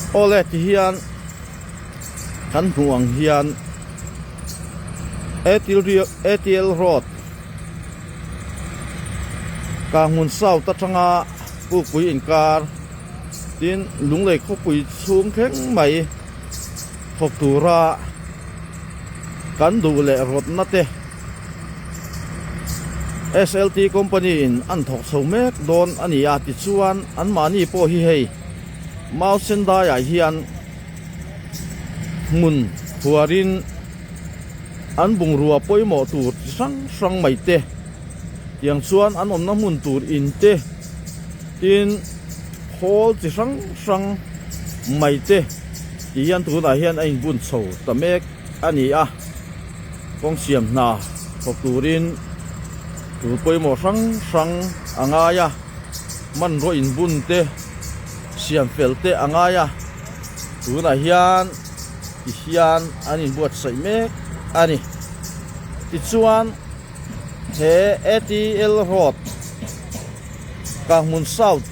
Awle ti hian kan hmuh ang hian ATL road Kanghmun South atanga Pukpui inkar tin Lunglei khawpui chhung thleng mai thawk tura kan duh leh rawtna te SLT company in an thawk chho mek dawn a ni a tichuan anmahni pawh hi hei Mau Sendai ah hian hmun khuarin an bungrua pawimawh tur chi hrang hrang mai te tiang chuan an awmna hmun tur in te tin khawl chi hrang hrang mai te tih hian tunah hian a inbun chho ta mek a ni a, kawng siam hna thawk turin tur pawimawh hrang hrang a ngai a, hmanraw inbun te siam fel te a ngai a, tunah hian ti hian an inbuatsaih mek a ni. Tichuan he ATL road Kanghmun South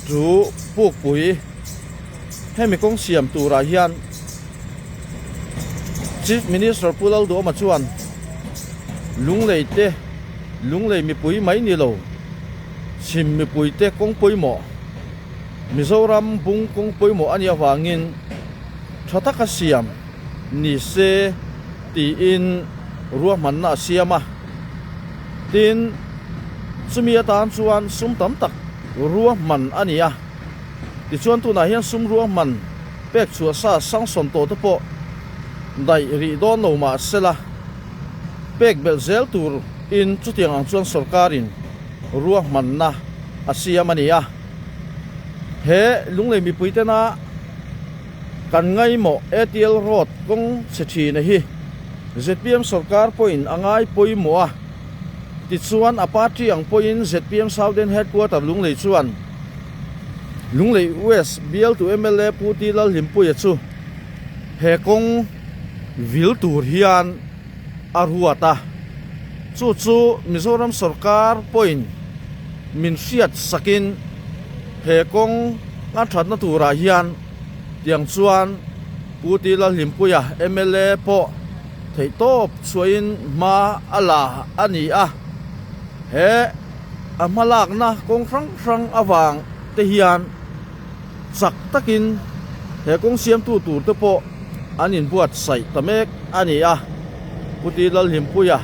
chu Pukpui hemi kawng siam turah hian Chief Minister Pu Lalduhoma chuan Lunglei te Lunglei mipui mai ni lo chhim mipui te kawng pawimawh Mizoram bung kawng pawimawh a nih avangin tha taka siam ni se tiin ruahmanna a siam a. Tin, chumi atan chuan sum tam tak ruahman a ni a. Tichuan tunah hian sum ruahman pek chhuah sa sanction tawh te pawh daih rih dawn lo mah sela, pek belh zel tur in chutiang ang chuan sorkarin ruahmanna a siam a ni a. He Lunglei mipui tena kan ngaimawh ATL Road kawng chhe thina hi zpm sorkar pawhin a ngai pawimawh a, tichuan a party ang pawhin zpm Southern Headquarter Lunglei chuan Lunglei West bialtu mla Pu T Lalhlimpuia chu he kawng vil tur hian a ruat a, chu chu Mizoram sorkar pawhin min hriat sakin he kawng a thatna turah hian tiang chuan Pu T Lalhlimpuia mla pawh theihtawp chhuahin hma a la a ni a, he a hmalakna kawng hrang hrang avang te hian chak takin he kawng siamtu tur te pawh an inbuatsaih ta mek a ni a, Pu T Lalhlimpuia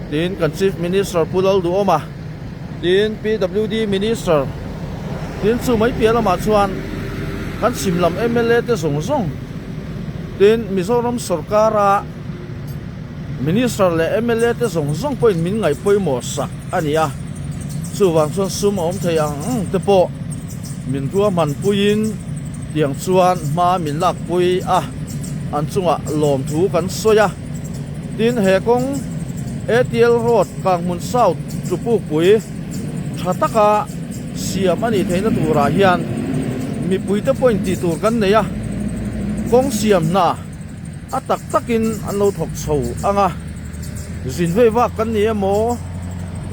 tiin kan Chief Minister Pu Lalduhawma tiin PWD Minister tin chu mai piah lamah chuan kan chhim lam mla te zawng zawng tin Mizoram sorkara Minister leh mla te zawng zawng pawhin min ngaih pawimawh sak a ni a, chuvang chuan sum a awm thei ang ang te pawh min ruahman puiin tiang chuan hma min lakpui a, an chungah lawmthu kan sawi a. Tin, he kawng ATL Road Kanghmun South Tupukpui tha taka siam a nih theihna turah hian mipuite pawhin tih tur kan nei a, kawng siam hna a tak takin an lo thawk chho ang a, zin vei vak kan ni emaw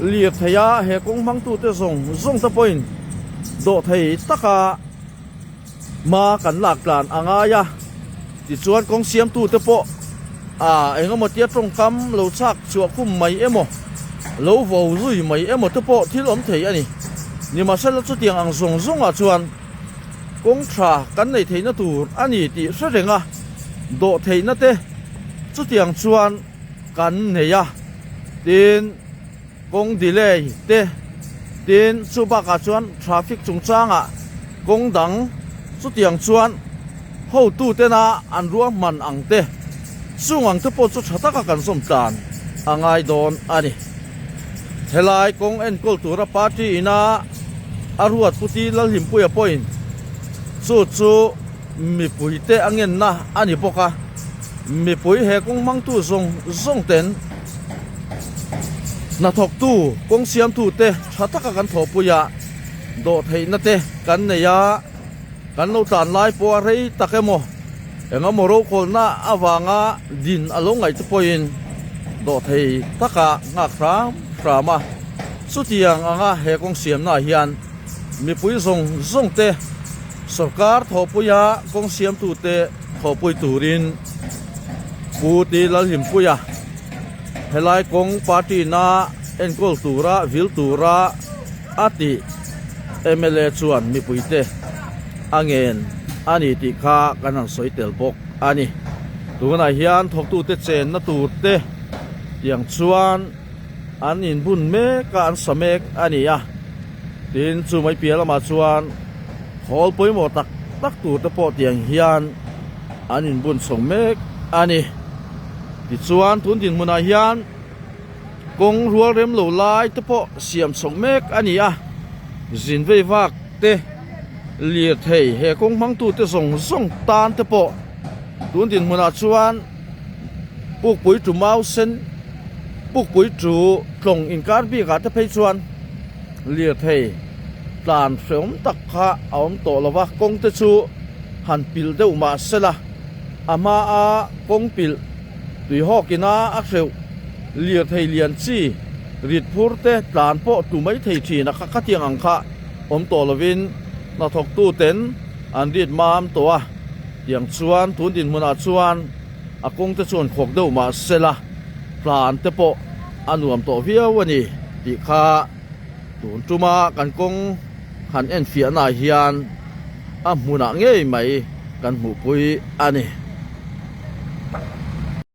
lirthei a he kawng hmangtute zawng zawng te pawhin dawhthei taka hma kan lak tlan a ngai a, tichuan kawng siamtute pawh ah eng emaw tia tawngkam lo chhak chhuah khum mai emaw lo vo zui mai emaw te pawh thil awm thei a ni. Nimahsela chutiang ang zawng zawngah chuan kawng tha kan neih theihna tur a ni tih hre reng a, dawh theihna te chutiang chuan kan nei a, tin kawng delay te, tin chu bakah chuan traffic chungchangah kawng dang chutiang chuan hotu tena an ruahman ang te chung ang te pawh chu tha taka kan zawm tlan a ngai dawn a ni. Helai kawng enkawl tura party ina a ruat Pu T Lalhlimpuia pawhin chu chu mipuite a ngenna a ni bawk a, mipui he kawng hmangtu zawng zawng ten hnathawktu kawng siamtute tha taka kan thawhpui a, dawhtheihna te kan nei a, kan lo tlan lai pawh a rei tak emaw engemaw rokhawlna avanga din a lo ngaih te pawhin dawhthei taka nghak hram hram a. Chutiang anga he kawng siamnaah hian mipui zawng zawng te. Sorkar thawhpuia kawng siamtute thawhpui turin Pu Ti Lalhimpuia helai kawng party-na enkawl tura vil tura a tih mla chuan mipuite a ngen a ni tih kha kan han sawi tel bawk a ni. Tunah hian thawktute chenna turte tiang chuan an inbun mek a, an sa mek a ni a. Tin, chu mai piah lamah chuan khawl pawimawh tak tak tur te pawh tiang hian an inbun chho mek a ni. Tichuan, tun dinhmunah hian kawng rual rem lo lai te pawh siam chho mek a ni a, zin vei vak te, lirthei he kawng hmangtute zawng zawng tan te pawh tun dinhmunah chuan Pukpui tu mau sen Pukpui tu tlawng inkar bikah te phei chuan lirthei tlan hreawm tak kha a awm tawh lo va, kawng te chu han pilh deuh mah sela a hmaa kawng pilh tuihawk ina a hreuh lirthei lian chi rit phur te tlan pawh tlu mai thei thin a kha khatiang ang kha awm tawh lovin hnathawktu ten an rit mam tawh a. Tiang chuan tun dinhmunah chuan a kawng te chuan khawk deuh mah sela tlan te pawh a nuam tawh viau a ni tih kha tun tuma kan kawng han enfiahnaah hian a hmunah ngei mai kan hmuhpui a ni.